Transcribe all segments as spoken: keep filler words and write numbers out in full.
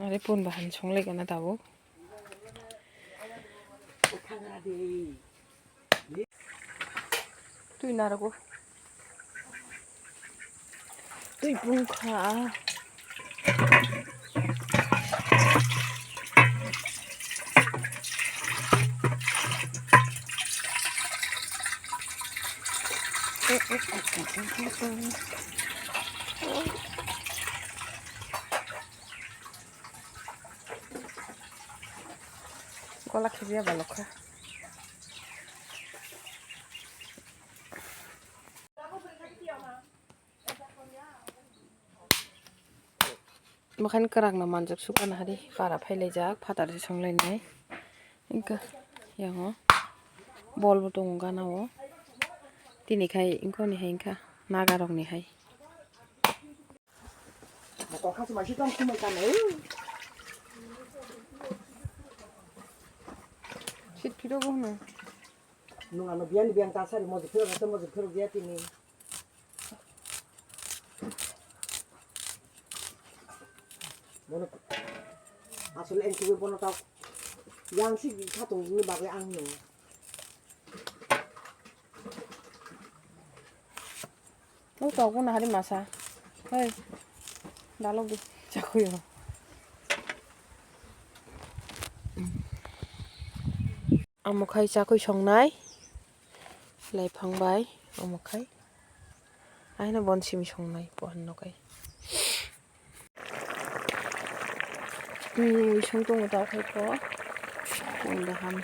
Nari pun bahan songlaigana tabuk. Twi narogo. Twi pungkha. Gola khibiya balokha. Makhani kwrak no manjak sukana hari para phailaijak phatar se songlainai. Inka yango bol bo tongo gana o. Tini khai inko ni hai inka naga rok ni hai. Sit phiro bo hwnwi. Nwng ano biyani biyang ta sari mojok phirok rasa mojok phirok ya tini. Bono asole ang tubui bono tau yang si khatung ni bagwi ang no. Nuk tok bo nahari masa. Hei. Dalok di. Chakuyo. Amo khai chakui songnai. Laiphang bai. Amo khai. Aina bon simi songnai. Pohan no kai. Hmm, ising tongo tao khai ko. Kunda ham.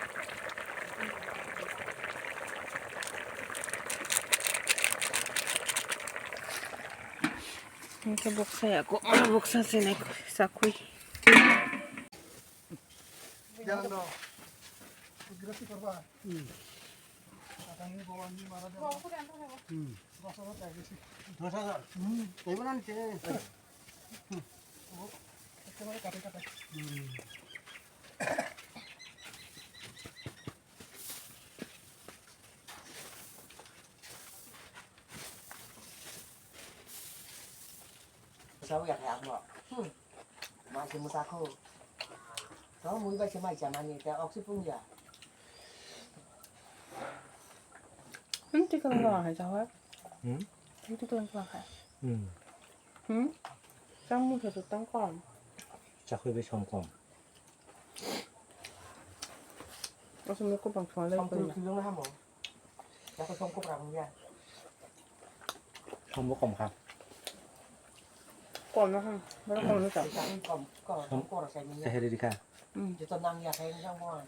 Hingke boksa yago, boksa sinai sakui. Jalan dong. Gerasi korba. Hmm. Atangni bawa ni mara dong. Hmm. Rasa rasa gerasi. Rasa rasa. Hmm. Taiwan ni. Sawi ya kaya mo. Hmm. Masih musaku. Kau mui baca macam mana? Kau oksi pun ya. Hmm, tikal nggak ada jawab. Hmm? Tikal nggak ada. Hmm. Hmm? Kamu satu tangkal. Cakui be somkom. Asam nokho bang songla. Samtui kilong na hamo. Yako somkom rang ya. Sombo kom kha. Kom na ham. Bara kom na chak. Kom kom kom rasa ni. Seheri dikha. Hmm. Joto nang ya khai nang mo.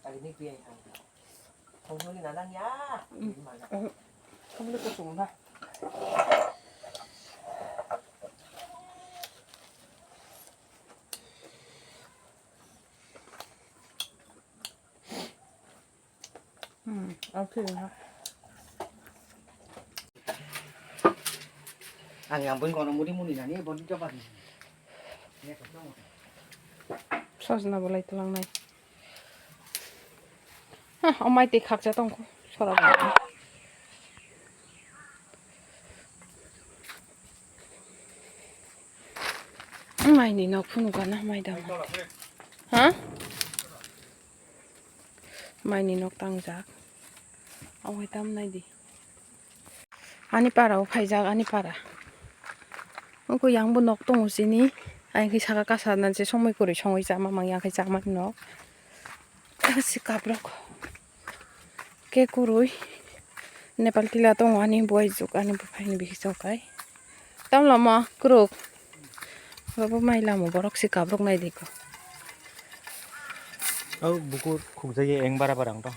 Tadi ni biaya. Kong joli na nang ya. Hmm. Ini mana? Hmm. Kamu ni kusung na. Hmm, oke ya. Ang yang bun kono mudi muni nani bun coba ni. Sojna bolai tulang nai. Hah, omai tei khakcha tongkho. Sora bolai. Maini nok phunukana mai dam. Ha? Maini nok tangjak. Awai tam nai di. Ani para o phaijak ani para. Oko yang bo nok tongo chini. Ayang khe saka kasa na je somoi kwrwi songwi chama mang yang khe chama nok. Asi kaprok. Ke kwrwi Nepal tila tongo ani buai juk ani buphaini bihik chongkai. Tam lama kwrwk. Abo mai lama borok si kabrok nai diko. Au bukur khukjagwi eng bara bara wngtong.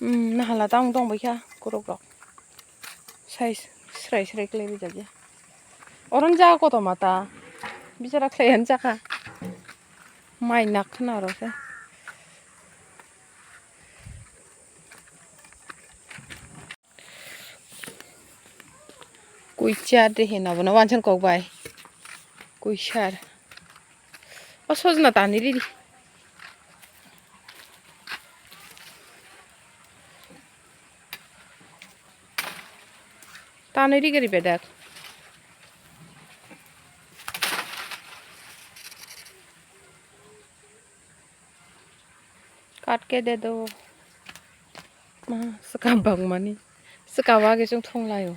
Hmm, nahala ta wngtong bai kha kwrwk rok. Sai srai srai khlai rijak ya. Oron jaga koto mata. Bichara khlai han chakha. Mai nak khna oro se. Kuichar de hena bono wansan kok bai. Kuichar. O sojna tani riri. Tani ri gari bedak. Kat ke de do. Ma, swkang bangmani. Swkang wa ge chwng thung laio.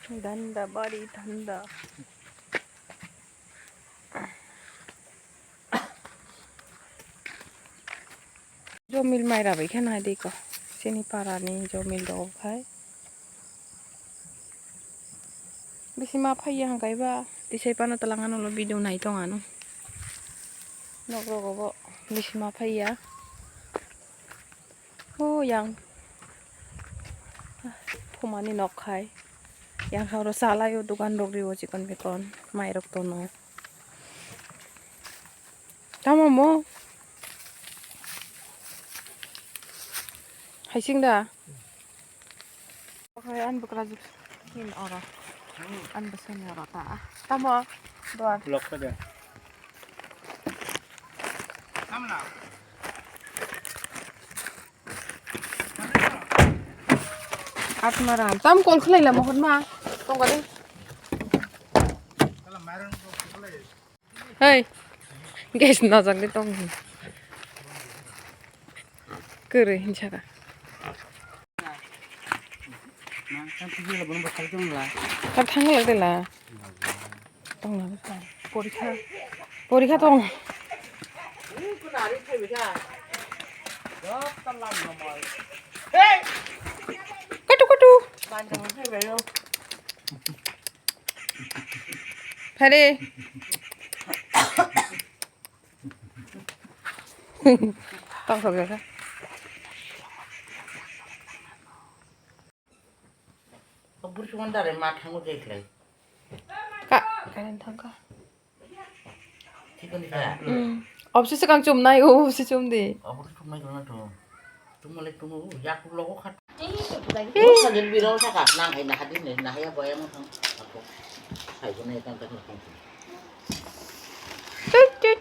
Danda bari danda. Jomil mai rabai khe nai dei ko. Chini para ni jomil rok khai. Bisi ma phai ya hwnkhe ba tisai pano twlang ano ulo video nai tong ano. Nok rogo bo bisi ma phai ya. O yang thumani nok khai. Yang kha oro cha lai o dogan rok rio chikon bikon mai rok tono. Tamo mo? Haising da? Oke, an bukra juk. Hin oro. An bwsani oro ta. Tamo? Dua. Block ka de. Atmaram. Tam call khlai la mohon ma. Tong kali. Hei. Guys, najak de tong. Kere hinchaka. Tam thang la de la. Tong la. Porikha. Porikha tong. Katu katu. Phare. Tong sok ya. Bursukan dare ma thango jai khlai. Ka, karen thangka. Thikoni ka. Hmm. Obsi sekang chum nai, o obsi chum di. Obsi chum nai kona to. Tum male tum o, yak logo khat. Ih. Sajil biro saka, nang hai na hadi ne, na haya boya mo thang. Ako. Hai ko ne tang tang tang. Tut, tut.